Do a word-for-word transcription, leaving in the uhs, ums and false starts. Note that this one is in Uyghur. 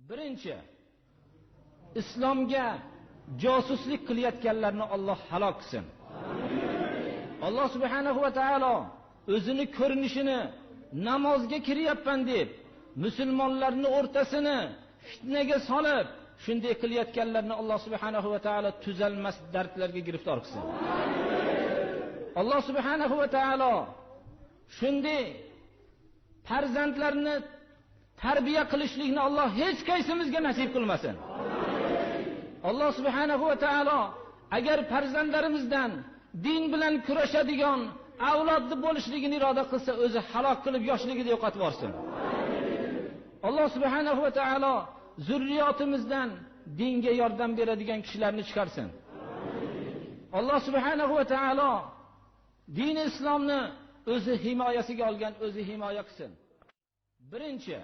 بىرىنچى، ئىسلامغا جاسۇسلۇق قىلىۋاتقانلارنى ئاللاھ ھالاك قىلسۇن. ئاللاھ سۇبھانەھۇ ۋە تائالا ئۆزىنى كۆرۈنۈشىنى نامازغا كىرىۋاتىمەن دەپ، مۇسۇلمانلارنى ئورتىسىنى پىتنىگە سالىپ، شۇنداق قىلىۋاتقانلارنى ئاللاھ سۇبھانەھۇ ۋە تائالا تۈزەلمەس دەردلەرگە گىرىپتار قىلسۇن. ئاللاھ سۇبھانەھۇ ۋە تائالا شۇنداق پەرزەنتلەرنى تەربىيە قىلىشلىكنى ئاللاھ ھېچ قايسىمىزغا نەسىپ قىلمىسۇن. ئاللاھ سۇبھانەھۇ ۋە تائالا ئەگەر پەرزەنتلىرىمىزدىن دىن بىلەن كۈرەشەدىگەن ئەۋلادنى بولۇشلۇقىنى ئىرادە قىلسا، ئۆزى ھالاك قىلىپ، ياشلىقىدا يوقاپ يۈبەرسۇن. ئاللاھ سۇبھانەھۇ ۋە تائالا زۇررىياتىمىزدىن دىنگە ياردەم بېرىدىغان كىشىلەرنى چىقارسۇن. ئاللاھ سۇبھانەھۇ ۋە تائالا دىنى ئىسلامنى ئۆزى ھىمايىسىگە ئالغان، ئۆزى ھىمايە قىلسۇن. بىرىنچى،